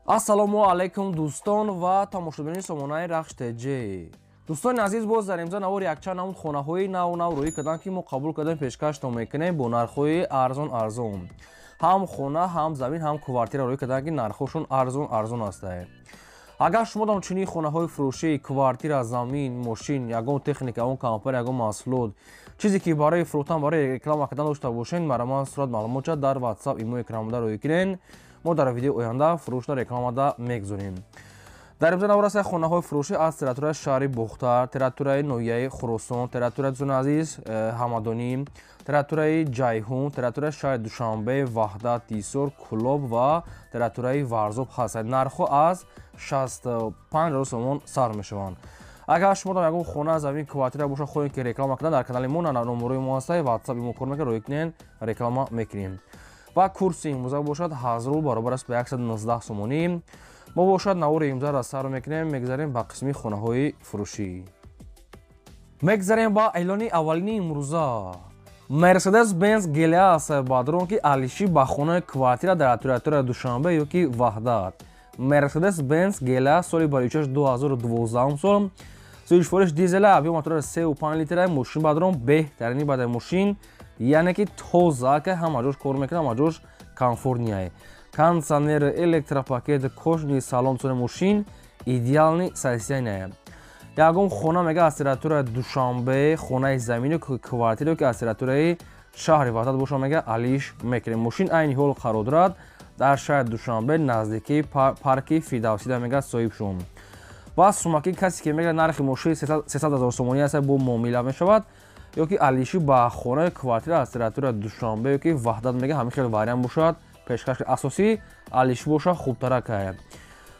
Ассалому алайкум, дӯстон ва тамошобинони сомонаи Рахш ТЖ. Дӯстони азиз, боз дар имза навори якчанд намуд хонаҳои наву нав рӯӣ карданд, ки мо қабул кардем, пешкаштон мекунем бо нархҳои арзон арзон. Ҳам хона, ҳам замин, ҳам квартира рӯӣ карданд, ки нархҳошон арзон арзон астае. Агар шумо дам чунин хонаҳои фурӯшӣ, квартира, замин, мошин, ягон техника, ягон компания, ягон маҳсулот, чизе ки барои фурӯхтан, барои реклама кардан дошта бошед, мараман сурат маълумотча дар WhatsApp, имо экранбуда рӯӣ кунед. Мо дар видеои оянда фурӯшда рекламада мегузорем. Дар имза навраса хонаҳои фурӯшӣ аз территорияи шаҳри Бохтар, территорияи ноҳияи Хуросон, территорияи, дӯстони азиз, Ҳамадонӣ, территорияи Ҷайҳун, территорияи шаҳри Душанбе, Ваҳдат, Ҳисор, Кӯлоб ва территорияи Варзоб ҳастанд. Нархҳо аз 65 000 сомон сар мешаванд. Агар шумо дам ягон хона, замин, квартира боша, хоҳем ки реклама кардан, дар канали мо номерои мо ҳастай, WhatsApp мо кор мекунад, рӯй кунед, реклама мекунем. Ва курси имрӯза бошад 1000 рубл, баробар аст ба 119 сомонӣ. Мо бошад навори имрӯзаро сар мекунем, мегзарем ба қисми хонаҳои фурӯшӣ. Мегзарем ба эълони аввалини имрӯза. Мерседес Бенз ГЛА аст бадрон, ки алиши ба хонаи квартира дар территорияи Душанбе ё ки Ваҳдат. Мерседес Бенз ГЛА, соли баричаш 2012 сол, сӯзишвориш дизела, объём мотора 3,5 литра. Мошин бадрон беҳтарини бадай мошин, яъне ки тоза, ки ҳама ҷош кор мекунад, ҳама ҷош комфортный, кондиционер, электропакет, кожаный салон цони, мошин идеальный состояние. Ягон хона мега аз территорияи Душанбе, хонаи замину квартира ки аз территорияи шаҳри Ваҳдат боша, мега алиш мекунем. Мошин айни ҳол қарор дорад дар шаҳри Душанбе, наздикии парки Фирдавсида мега соҳиб шуд. Ва сумаки касе ки мега нархи мошин 300 000 сомонӣ аст, бо муомила мешавад, ё ки алиши ба хонаи квартира аз территорияи Душанбе ё ки Ваҳдат мега, ҳамин хел вариант бошад. Пешкаши асосӣ алиши боша хубтарак.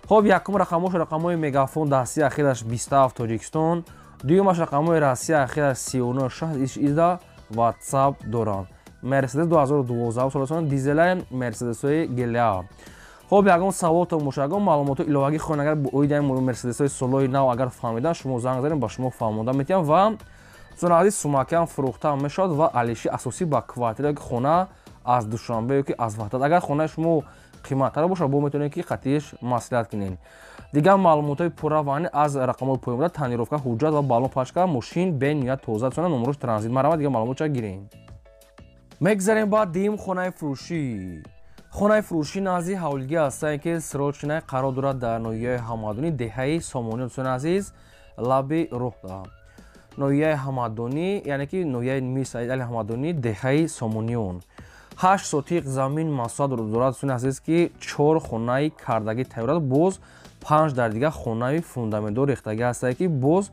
Хоб, якум рақамош рақамҳои Мегафон дастӣ, ахираш 27, Тоҷикистон, дуюмаш рақамҳои Россия, ахираш 39 60 изда WhatsApp доранд. Мерседес 2012 соласон, дизелаи Мерседесҳои ГЛА. Хоб, ягон саволтон боша, ягон маълумоти иловагӣ хоҳед, агар оиди Мерседесҳои солҳои нав агар фаҳмидан, шумо занг занед, ба шумо фаҳмонда метиҳам. Ва дӯстони азиз, сумакиам фурӯхта мешавад ва алиши асосӣ ба квартира, хона аз Душанбе ё ки аз Ваҳдат. Агар хонаи шумо қиматтар бошад, бо метавонед ки қатъиш маслиҳат кунед. Дигар маълумотҳои пурра ваъни аз рақамҳои поёнбуда, тонировка, ҳуҷҷат ва балон пачка. Мошин бениҳоят тоза сона, номерош транзит. Марамад, дигар маълумотча гирем. Мегзарем ба дуюм хонаи фурӯшӣ. Хонаи фурӯшӣ назди ҳавлигӣ ҳастае, ки срочный қарор дорад дар ноҳияи Ҳамадонӣ, деҳаи Сомонӣ, дӯстони азиз, лаби роҳда. Ноҳияи Ҳамадонӣ, яъне ки ноҳияи Мир Саид Али Ҳамадонӣ, деҳаи Сомониён. 8 сотиқ замин масоҳат дорад, дӯстони азиз, ки чор хонаи кардагӣ тайёр аст, боз панҷ дар дигар хонаи фундаментдор рехтагӣ ҳастае, ки боз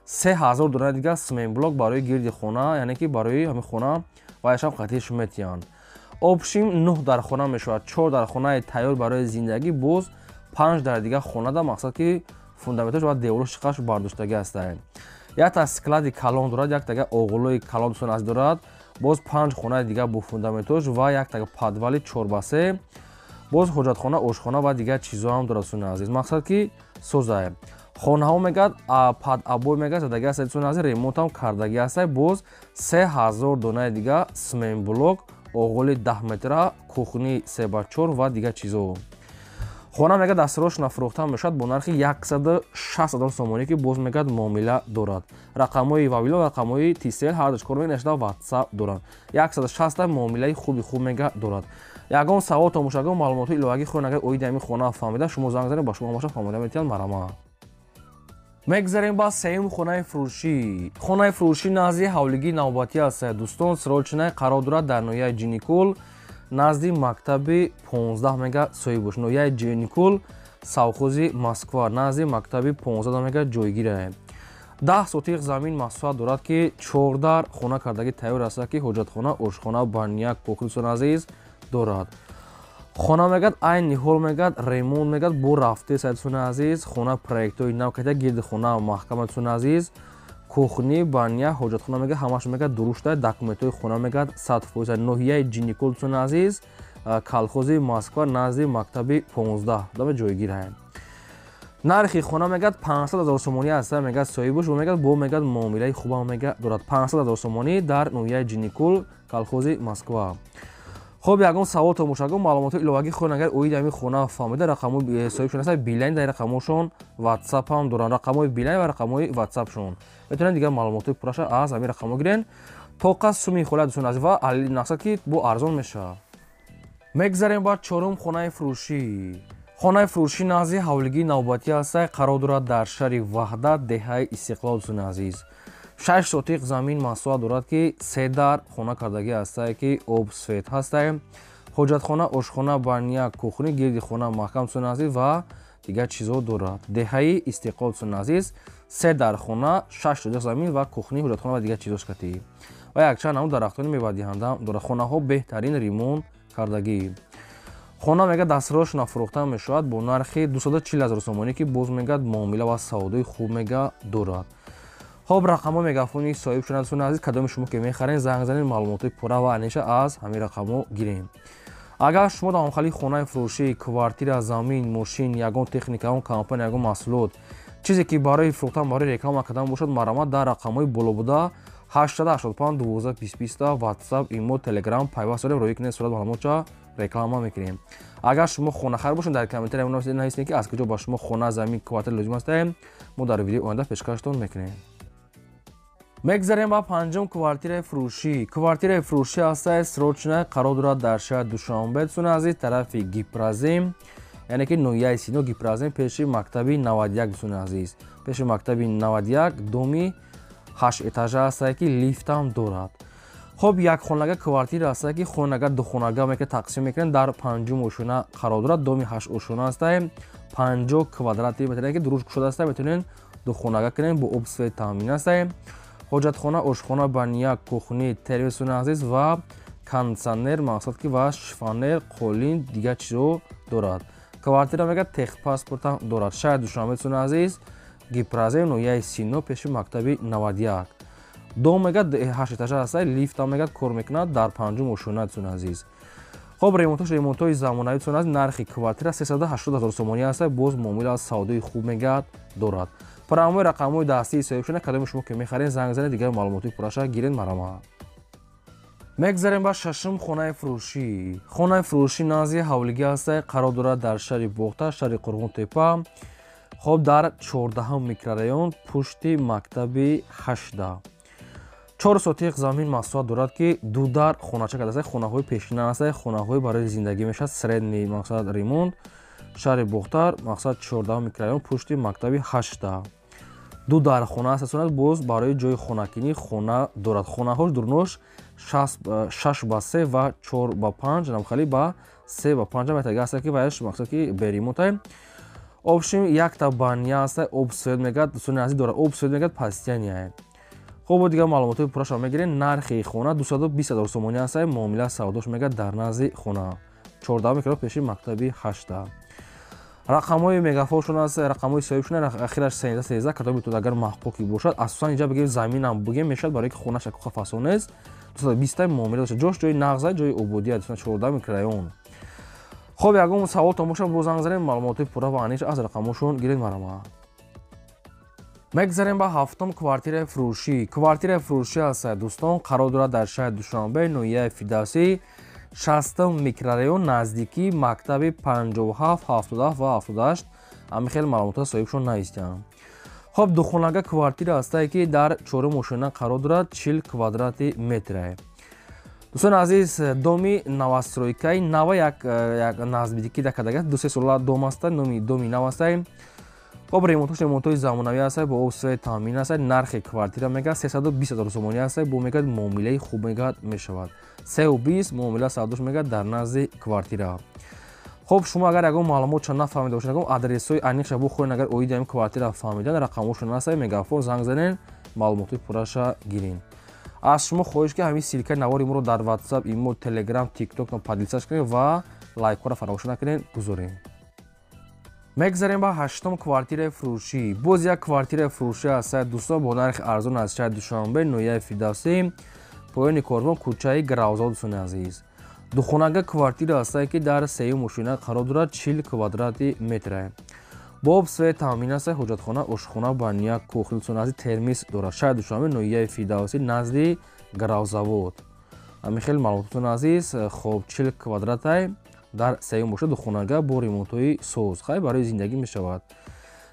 3000 дона дигар цементблок барои гирди хона, яъне ки барои ҳамин хона ваяшам қатиш метиҳанд. Общем, нӯҳ дар хона мешавад: чор дар хонаи тайёр барои зиндагӣ, боз панҷ дар дигар хонада, мақсад ки фундаментош ва деворо шиқаш бардоштагӣ ҳастае. Якта склади калон дорад, яктага оғилои калон, дӯстони азиз, дорад, боз панҷ хонаи дигар бо фундаментош ва яктага подвали 4 ба 3, боз ҳоҷатхона, ошхона ва дигар чизҳо ҳам дорад. Дӯстони азиз, мақсад ки созае. Хонаҳо мегӯяд под обои мегӯяд задагӣ аст, дӯстони азиз, ремонтам кардагӣ ҳаста. Боз 3000 донаи дигар цементблок, оғоли 10 метра, кухни 3 ба 4 ва дигар чизҳо. Хона мегӯяд дастрошна фурӯхта мешавад бо нархи 160 000 сомонӣ, ки боз мегӯяд муомила дорад. Рақамҳои Вавило, рақамҳои Тисел ҳардуш кор мекунад, нашуда WhatsApp доранд. 160 муомилаи хуби хуб мега дорад. Ягон савол томоша, ягон маълумоти иловагӣ хоҳед, агар оиди ҳамин хона фаҳмида, шумо занг занед, ба шумо ҳамаша фаҳмода метиҳанд. Марама, мегзарем ба сеюм хонаи фурӯшӣ. Хонаи фурӯшӣ назди ҳавлигии навбатӣ аст, дӯстон, срочный қарор дорад дар ноҳияи Ҷиникул, назди мактаби 15 мега соҳиб бош. Ноҳияи Ҷиникул, совхози Москва, назди мактаби 15 мега ҷойгир. 10 сотиқ замин масоҳат дорад, ки чордар хона кардагӣ тайёр аст, ки ҳоҷатхона, ошхона, баня, кухня, дӯстони азиз, дорад. Хона мегӯяд айни ҳол мегӯяд ремонт мегӯяд бо рафте, дӯстони азиз. Хона проектҳои нав ката, гирди хона маҳкама, дӯстони азиз. Кухни, баня, ҳоҷатхона мегӯяд ҳамаш мегӯяд дурушта, документҳои хона мегӯяд 100%. Ноҳияи Ҷиникул, дӯстони азиз, колхози Москва, назди мактаби 15 дама ҷойгирае. Нархи хона мегӯяд 500 000 сомонӣ аст, мегӯяд соҳибуш мегӯяд бо мегӯяд муомилаи хубам мега дорад. 500 000 сомонӣ дар ноҳияи Ҷиникул, колхози Москва. Хоб, ягон савол томошагон, маълумотҳои иловагӣ хоҳед, агар оиди ҳамин хона фаҳмида, рақамҳои соҳибшон ҳаст, Билайн дар рақамҳошон WhatsApp ҳам доранд, рақамҳои Билайн ва рақамҳои WhatsAppшон. Метавонед дигар маълумотҳои пурраша аз ҳамин рақамҳо гирен. Тоқа суми хола, дӯстони азиз, ва мақсад ки бо арзон мешавад. Мегзарем ба чорум хонаи фурӯшӣ. Хонаи фурӯшӣ назди ҳавлигии навбатӣ ҳаста, қарор дорад дар шаҳри Ваҳдат, деҳаи Истиқлол, дӯстони азиз. 6 сотиқ замин масоҳат дорад, ки се дар хона кардагӣ ҳастае, ки об, свет ҳастае, ҳоҷатхона, ошхона, баня, кухни, гирди хона маҳкам, дӯстони азиз, ва дигар чизҳо дорад. Деҳаи Истиқлол, дӯстони азиз, се дар хона, 6 сотиқ замин ва кухни, ҳоҷатхона ва дигар чизҳош катӣ ва якчанд намуд дарахтони мевадиҳанда дорад. Хонаҳо беҳтарин ремонт кардагӣ. Хона мега дастрош нафурӯхта мешавад бо нархи 240 ҳазор сомонӣ, ки боз мегӯяд муомила ва савдои хуб мега дорад. Хоб, рақамҳо мегафони соҳиб шунад, дӯстони азиз, кадоми шумо ки мехарен, занг занед, маълумотҳои пурра ва аниша аз ҳамин рақамҳо гирем. Агар шумо дар ҳамхали хонаи фурӯшӣ, квартира, замин, мошин, ягон техника, ягон компания, ягон маҳсулот, чизе ки барои фурӯхтан, барои реклама кардан бошад, марҳамат, дар рақамҳои боло буда 885 12 20 20 WhatsApp, Имо, Telegram пайваст дорем, рӯй кунед, сурат маълумотча реклама мекунем. Агар шумо хонахар бошед, дар комментария нависед, ки аз куҷо ба шумо хона, замин, квартира лозим аст, мо дар видеои оянда пешкаштон мекунем. Мегзарем ба панҷум квартираи фурӯшӣ. Квартираи фурӯшӣ ҳастае срочная, қарор дорад дар шаҳри Душанбе, дӯстони азиз, тарафи Гипрозем, яъне ки ноҳияи Сино, Гипрозем, пеши мактаби 91, дӯстони азиз, пеши мактаби 91, доми 8 этажа ҳастае, ки лифтам дорад. Хоб, як хонага квартира ҳастае, ки хонага духонага мека тақсим мекунем, дар панҷум ошона қарор дорад, доми 8 ошона ҳастае, 50 квадрати метр, ки дуруш кушода ҳастае, метавонем духонага кунем, бо об, свет таъмин ҳастае. Ҳоҷатхона, ошхона, баня, кухни, телевизиони азиз ва кондитсионер, мақсад ки ва шифонер, қолин, дигар чизҳо дорад. Квартира мега техпаспортам дорад. Шаҳри Душанбе, дӯстони азиз, Гипрозем, ноҳияи Сино, пеши мактаби 91. Дом мега 8 этажа ҳастае, лифтам мега кор мекунад, дар панҷум ошона, дӯстони азиз. Хоб, ремонтош ремонтҳои замонавӣ, дӯстони азиз, нархи квартира 380 ҳазор сомонӣ ҳастае, боз муомила аз савдои хуб мега дорад. Парамои рақамҳои дастии соҳибшона, кадоми шумо ки мехаред, занг занед, дигар маълумотҳои пурраша гиред, марҳамат. Мегзарем ба шашум хонаи фурӯшӣ. Хонаи фурӯшӣ назди ҳавлигӣ ҳастае, қарор дорад дар шаҳри Бохта, шаҳри Қурғонтепа. Хоб, дар 14 микрорайон, пушти мактаби 8. 4 сотиқ замин масоҳат дорад, ки ду дар хонача кардааст, хонаҳои пешина ҳастае, хонаҳои барои зиндагӣ мешавад, средний мақсад ремонт. Шаҳри Бохтар, мақсад 14 микрорайон, пушти мактаби 8. Ду дар хона аст, боз барои ҷои хонакинӣ хона дорад. Хонаҳош дурнош 6 ба 3 ва 4 ба 5, намхали ба 3 ба 5 метрга аст, ки ваяш мақсад ки беремотай. Общем, якта баня аст, об, свет мегад, дӯстони азиз, дорад, об, свет мегад, постоянный. Хоб, дигар маълумотҳои пурраша мегирем. Нархи хона 220 ҳазор сомонӣ аст, муомила савдош мегад дар назди хона. 14 микро пеши мактаби 8. Рақамҳои мегафоншон аст, рақамҳои соҳибшон ахираш 13 13, кадоми тут агар маҳқуқӣ бошад, асосан инҷа бигем, заминам бигем мешавад, барои ки хона шакуха фасон нест. 220 та муомила дошта. Ҷош ҷои нағза, ҷои ободия, 14 микрорайон. Хоб, ягон саволтон бошад, боз занг занед, маълумотҳои пурра ва аниқ аз рақамҳошон гиред, марҳамат. Мегзарем ба ҳафтум квартираи фурӯшӣ. Квартираи фурӯшӣ аст, дӯстон, қарор дорад дар шаҳри Душанбе, ноҳияи Фирдавсӣ, 60 микрорайон, наздикии мактаби 57, 77 ва 78. Ҳамин хел маълумотҳо соҳибшон навистиям. Хоб, духонага квартира ҳастае, ки дар чорум ошона қарор дорад, 40 квадрати метрае. Дӯстони азиз, доми новостройкаи нава, як наздикӣ дакадага, 2-3 сола дом аста, номи доми нав астае. Хоб, ремонтош ремонтҳои замонавӣ астае, бо об, свет таъмин астае. Нархи квартира мега 320 ҳазор сомонӣ астае, бо мегӯяд муомилаи хуб мегӯяд мешавад. 320 муомила савдош мегӯяд дар назди квартира. Хоб, шумо агар ягон маълумотша нафаҳмида бошед, ягон адресҳои аниқша бухоҳед, агар оиди ҳамин квартира фаҳмидан, рақамҳошон астае, мегафон занг занед, маълумотҳои пурраша гиред. Аз шумо хоҳиш, ки ҳамин ссылкаи навори моро дар WhatsApp, Имо, Telegram, TikTok поделиться кунед ва лайкҳоро фаромӯш накунед гузоред. Мегзарем ба ҳаштум квартираи фурӯшӣ. Боз як квартираи фурӯшӣ аст, дӯстон, бо нархи арзон аз шаҳри Душанбе, ноҳияи Фирдавсӣ, поёни корвон, кӯчаи Гравзод, дӯстони азиз. Духонага квартира ҳастае, ки дар сеюм ошина қарор дорад, 40 квадрати метрае. Бо об, свет таъмин аст, ҳоҷатхона, ошхона, баня, кухня, дӯстони азиз, термис дорад. Шаҳри Душанбе, ноҳияи Фирдавсӣ, назди Гравзавод. Ҳамин хел маълумототон азиз. Хоб 40 квадратай дар сеюм бошад, духонага бо ремонтҳои соз, хай барои зиндагӣ мешавад.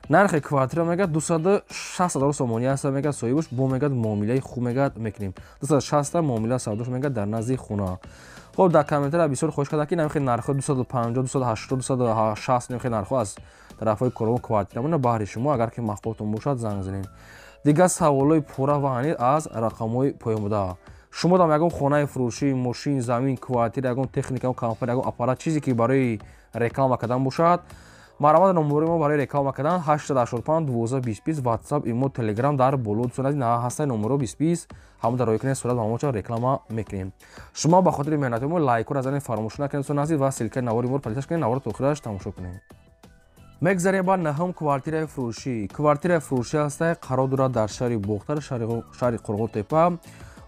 Нархи квартира мегӯяд 260 ҳазор сомонӣ аст, мегӯяд соҳибаш, бо мегӯяд муомилаи хуб мегӯяд мекунем. 260 муомила савдош мегӯяд дар назди хона. Хоб дар комментария бисёр хоҳиш карда ки намхи нархҳо 250, 280, 260 намхи нархҳо аз тарафҳои Корвон квартира мона баҳри шумо, агар ки маъқултон бошад занг занед. Дигар саволҳои пурра ва ҳанид аз рақамҳои поён буда. Шумо дам ягон хонаи фурӯшӣ, мошин, замин, квартира, ягон техника, ягон компания, ягон аппарат, чизе ки барои реклама кардан бошад, марҳамат, номбори мо барои реклама кардан 885 12 20 WhatsApp, имо, Telegram дар боло дӯстон азиз ҳастаи номеро 20 ҳамон дар рӯй кунед сурат маълумотро реклама мекунем. Шумо ба хотири меҳнати мо лайкҳоро занед фаромӯш накунед дӯстон азиз ва ссылкаи навори моро подписаться кунед, наворро то охираш тамошо кунед. Мегзарем ба наҳум квартираи фурӯшӣ. Квартираи фурӯшӣ ҳастае қарор дорад дар шаҳри Бохтар, шаҳри Қурғонтепа,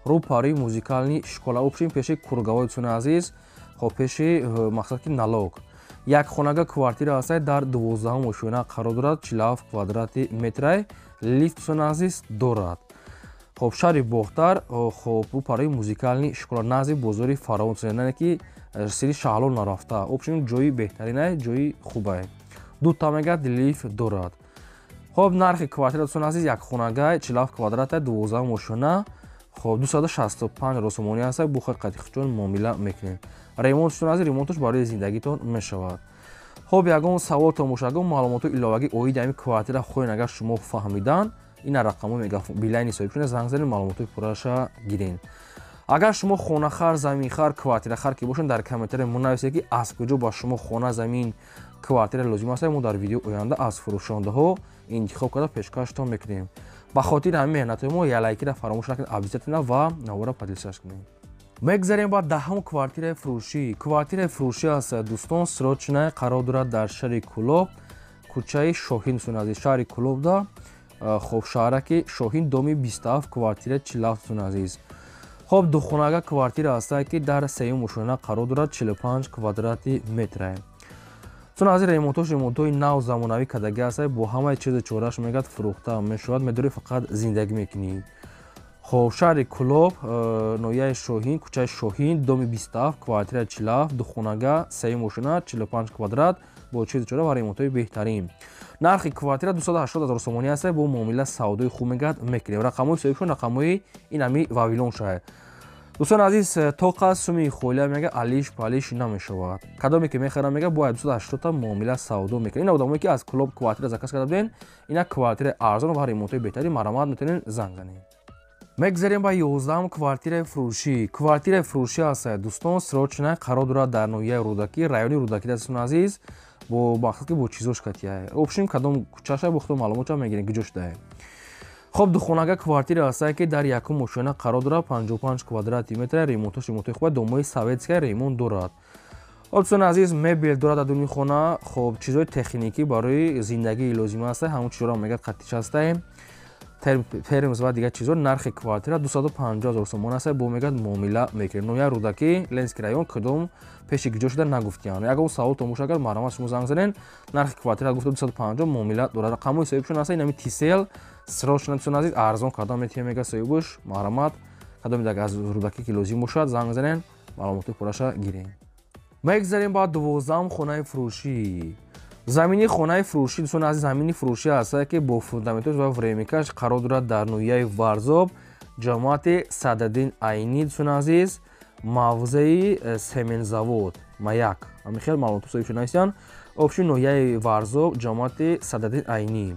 рӯпарӯи музыкальный школа, общем пеши кургавои дӯстони азиз, хоб пеши мақсад ки налог. Як хонага квартира ҳастае дар 12-ум ошёна қарор дорад, 47 квадрати метрай, лифт дӯстони азиз дорад. Хоб шаҳри Бохтар, хоб рӯпарӯи музыкальный школа, назди бозори Фаровон, яъне ки сири Шаҳло нарафта. Общем ҷои беҳтаринае, ҷои хубае. Дута мегӯяд лифт дорад. Хоб нархи квартира дӯстони азиз як хонага 47 квадрата 12-ум ошёна, хоб 265 ҳазор сомонӣ аст, бо қати муомила мекунем. Ремонт дӯстони азиз, ремонташ барои зиндагитон мешавад. Хоб ягон саволтон бошад, ягон маълумоти иловагӣ оиди ҳамин квартира хоҳед агар шумо фаҳмидан, ина рақамҳо мегафон Билайни соҳибшуна занг занед, маълумотҳои пурраша гирен. Агар шумо хонахар, заминхар, квартирахар ки бошед, дар комментария мо нависед ки аз куҷо ба шумо хона, замин, квартира лозим аст, мо дар видеои оянда аз фурӯшондаҳо интихоб карда пешкаштон мекунем. Ба хотири ҳамин меҳнатҳои мо як лайкира фаромӯш накунед обязательно ва навора поделиться кунед. Мегзарем ба даҳум квартираи фурӯшӣ. Квартираи фурӯшӣ аст дӯстон, срочная қарор дорад дар шаҳри Кӯлоб, кӯчаи Шоҳин дӯстони азиз, шаҳри Кӯлобда, хоб шаҳраки Шоҳин, доми 27, квартира 47 дӯстони азиз. Хоб духонага квартира ҳастае ки дар сеюм ошёна қарор дорад, 45 квадрати метрае. Дӯстони азиз, ремонтош ремонтҳои нав замонавӣ кардагӣ ҳастае, бо ҳамаи чизу чорааш мегӯяд фурӯхта мешавад, медорӣ фақат зиндагӣ мекунӣ. Хоб шаҳри Кӯлоб, ноҳияи Шоҳин, кӯчаи Шоҳин, доми 27, квартира 47, духонага, сеюм ошёна, 45 квадрат, бо чизу чора ва ремонтҳои беҳтарин. Нархи квартира 280 ҳазор сомонӣ аст, бо муомила савдои хуб мегӯяд мекунем. Рақамҳои соҳибшон рақамҳои ин ҳами Вавилон шаҳр. Дӯстони азиз, тоқа суми холия мега алиш палиш намешавад. Кадоме ки мехарам мега бояд 280 та муомила савдо мекунад. Ин одамое ки аз Кӯлоб квартира заказ карда буден, ина квартираи арзон ва ремонтҳои беҳтарин, марҳамат, метавонед занг занед. Мегзарем ба 11-ум квартираи фурӯшӣ. Квартираи фурӯшӣ аст дӯстон, срочная қарор дорад дар ноҳияи Рӯдакӣ, райони Рӯдакӣ дӯстони азиз, бо мақсад ки бо чизош катия. Общем кадом кӯчаша бо худо маълумотша мегирем куҷо шудае. Хоб духонага квартира ҳастае ки дар якум ошёна қарор дорад, 55 квадрати метр, ремонтош ремонтҳои хуб, домои советская ремонт дорад. Хоб дӯстони азиз, мебел дорад дар дуни хона, хоб чизҳои техникӣ барои зиндагии лозима ҳастае, ҳамон чизҳоро мегӯяд қатиш ҳастае, термос ва дигар чизҳо. Нархи квартира 250 ҳазор сомон аст, бо мегӯяд муомила мекунем. Ноҳияи Рӯдакӣ, Ленинский район, кадом пеши куҷо шуда нагуфтиянд. Ягон саволтон бошад агар марҳамат шумо занг занед. Нархи квартира гуфта 250 муомила дорад. Рақамҳои соҳибшон аст инами Тисел, срочно дӯстони азиз арзон карда метиҳем мегӯяд соҳибаш, марҳамат, кадоме аз Рӯдакӣ ки лозим бошад занг занед, маълумоти пурраша гирем. Мегзарем ба 12-ум хонаи фурӯшӣ. Замини хонаи фурӯшӣ дӯстони азиз, замини фурӯшӣ ҳастае ки бо фундаментош ва времикаш қарор дорад дар ноҳияи Варзоб, ҷамоати Садриддин Айнӣ дӯстони азиз, мавзеи семензавод Маяк. Ҳамин хел маълумотҳо соҳибшон нависиянд. Общи ноҳияи Варзоб, ҷамоати Садриддин Айнӣ.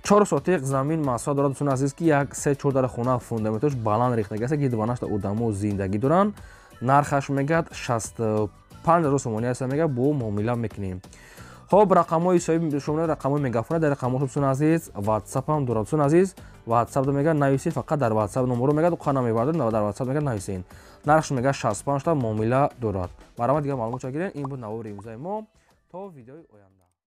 4 сотиқ замин масоҳат дорад дӯстони азиз ки як 3-4 дара хона фундаментош баланд рехтагӣ аст, ки 12 одамо зиндагӣ доранд. Нархаш мегӯяд 65 ҳазор сомонӣ аст, мегӯяд бо муомила мекунем. Хоб рақамҳои соҳиби шумо рақамҳои мегафона дар рақамҳо дӯстони азиз, WhatsApp ҳам дорад дӯстони азиз. WhatsApp да мегӯяд нависед, фақат дар WhatsApp номеро мегӯяд, қа намебардоред, дар WhatsApp мегӯяд нависед. Нархш мегӯяд 65 та муомила дорад. Марҳамат, дигар маълумотча гиред. Ин буд навори имрӯзаи мо. То видеои оянда.